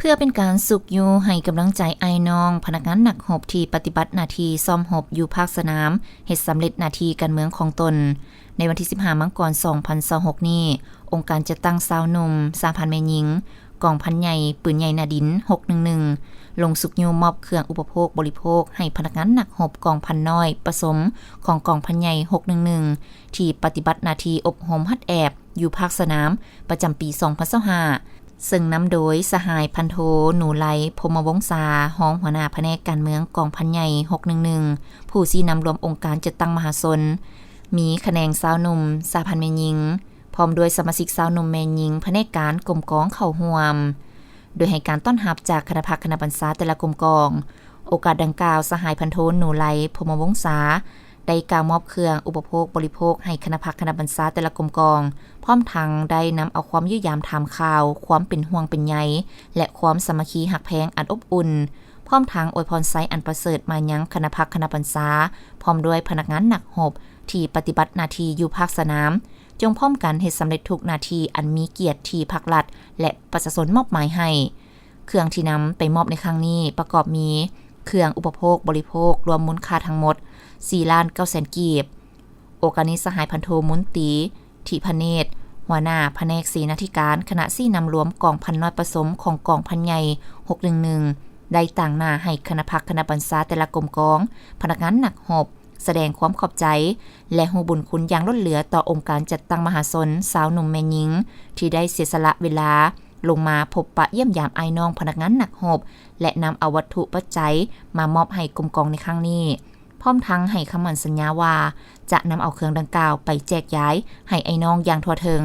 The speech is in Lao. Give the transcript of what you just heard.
ເພື່ອເປັນການຊຸກຍູ້ໃຫ້ກຳລັງໃຈອ້າຍນ້ອງພະນັກງານນັກຮົບທີ່ປະຕິບັດໜ້າທີ່ຊ້ອມຮົບຢູ່ພາກສະໜາມ ເຮັດສຳເລັດໜ້າທີ່ການເມືອງຂອງຕົນ, ໃນວັນທີສິບຫ້າ ມັງກອນ ສອງພັນຊາວຫົກນີ້, ອົງການຈັດຕັ້ງຊາວໜຸ່ມ ສະຫະພັນແມ່ຍິງ ກອງພັນໃຫຍ່ປືນໃຫຍ່ໜ້າດິນ ຫົກໜຶ່ງໜຶ່ງ ລົງຊຸກຍູ້ມອບເຄື່ອງອຸປະໂພກບໍລິໂພກໃຫ້ພະນັກງານນັກຮົບກອງພັນນ້ອຍປະສົມຂອງກອງພັນໃຫຍ່ ຫົກໜຶ່ງໜຶ່ງ ທີ່ປະຕິບັດໜ້າທີ່ອົບຮົມຫັດແອບຢູ່ພາກສະໜາມ ປະຈຳປີ ສອງພັນຊາວຫ້າ ເຊິ່ງນຳໂດຍສະຫາຍພັນໂທ ໜູໄລ ພົມມະວົງສາ ຮອງຫົວໜ້າພະແນກການເມືອງກອງພັນໃຫຍ່ ຫົກໜຶ່ງໜຶ່ງ ຜູ້ຊີ້ນຳລວມອົງການຈັດຕັ້ງມະຫາຊົນ, ມີຂະແໜງຊາວໜຸ່ມ, ສະຫະພັນແມ່ຍິງ, ພ້ອມດ້ວຍສະມາຊິກຊາວໜຸ່ມແມ່ຍິງພະແນກການກົມກອງເຂົ້າຮ່ວມ, ໂດຍໃຫ້ການຕ້ອນຮັບຈາກຄະນະພັກຄະນະບັນຊາແຕ່ລະກົມກອງ. ໂອກາດດັ່ງກ່າວ, ສະຫາຍພັນໂທ ໜູໄລ ພົມມະວົງສາ ໄດ້ກ່າວມອບເຄື່ອງອຸປະໂພກບໍລິໂພກໃຫ້ຄະນະພັກຄະນະບັນຊາແຕ່ລະກົມກອງ, ພ້ອມທັງໄດ້ນຳເອົາຄວາມຢ້ຽມຢາມຖາມຂ່າວ, ຄວາມເປັນຫ່ວງເປັນໃຍ ແລະ ຄວາມສາມັກຄີຮັກແພງອັນອົບອຸ່ນ, ພ້ອມທັງອວຍພອນໄຊອັນປະເສີດມາຍັງຄະນະພັກຄະນະບັນຊາ ພ້ອມດ້ວຍພະນັກງານນັກຮົບທີ່ປະຕິບັດໜ້າທີ່ຢູ່ພາກສະໜາມ, ຈົ່ງພ້ອມກັນເຮັດສຳເລັດທຸກໜ້າທີ່ອັນມີກຽດທີ່ພັກລັດ ແລະ ປະຊາຊົນມອບໝາຍໃຫ້. ເຄື່ອງທີ່ນຳໄປມອບໃນຄັ້ງນີ້ປະກອບມີ ເຄື່ອງອຸປະໂພກບໍລິໂພກລວມມູນຄ່າທັງໝົດ ສີ່ລ້ານເກົ້າແສນກີບ. ໂອກາດນີ້ ສະຫາຍພັນໂທ ມຸນຕີ ທິພະເນດ ຫົວໜ້າພະແນກເສນາທິການຄະນະຊີ້ນຳລວມກອງພັນນ້ອຍປະສົມຂອງກອງພັນໃຫຍ່ ຫົກໜຶ່ງໜຶ່ງ ໄດ້ຕາງໜ້າໃຫ້ຄະນະພັກຄະນະບັນຊາແຕ່ລະກົມກອງ, ພະນັກງານນັກຮົບ ສະແດງຄວາມຂອບໃຈ ແລະ ຮູ້ບຸນຄຸນຢ່າງລົ້ນເຫຼືອຕໍ່ອົງການຈັດຕັ້ງມະຫາຊົນຊາວໜຸ່ມແມ່ຍິງ ທີ່ໄດ້ເສຍສະຫຼະເວລາລົງມາພົບປະຢ້ຽມຢາມອ້າຍນ້ອງພະນັກງານນັກຮົບ ແລະ ນຳເອົາວັດຖຸປັດໄຈມາມອບໃຫ້ກົມກອງໃນຄັ້ງນີ້, ພ້ອມທັງໃຫ້ຄຳໝັ້ນສັນຍາວ່າ ຈະນຳເອົາເຄື່ອງດັ່ງກ່າວໄປແຈກຢາຍໃຫ້ອ້າຍນ້ອງຢ່າງທົ່ວເຖິງ.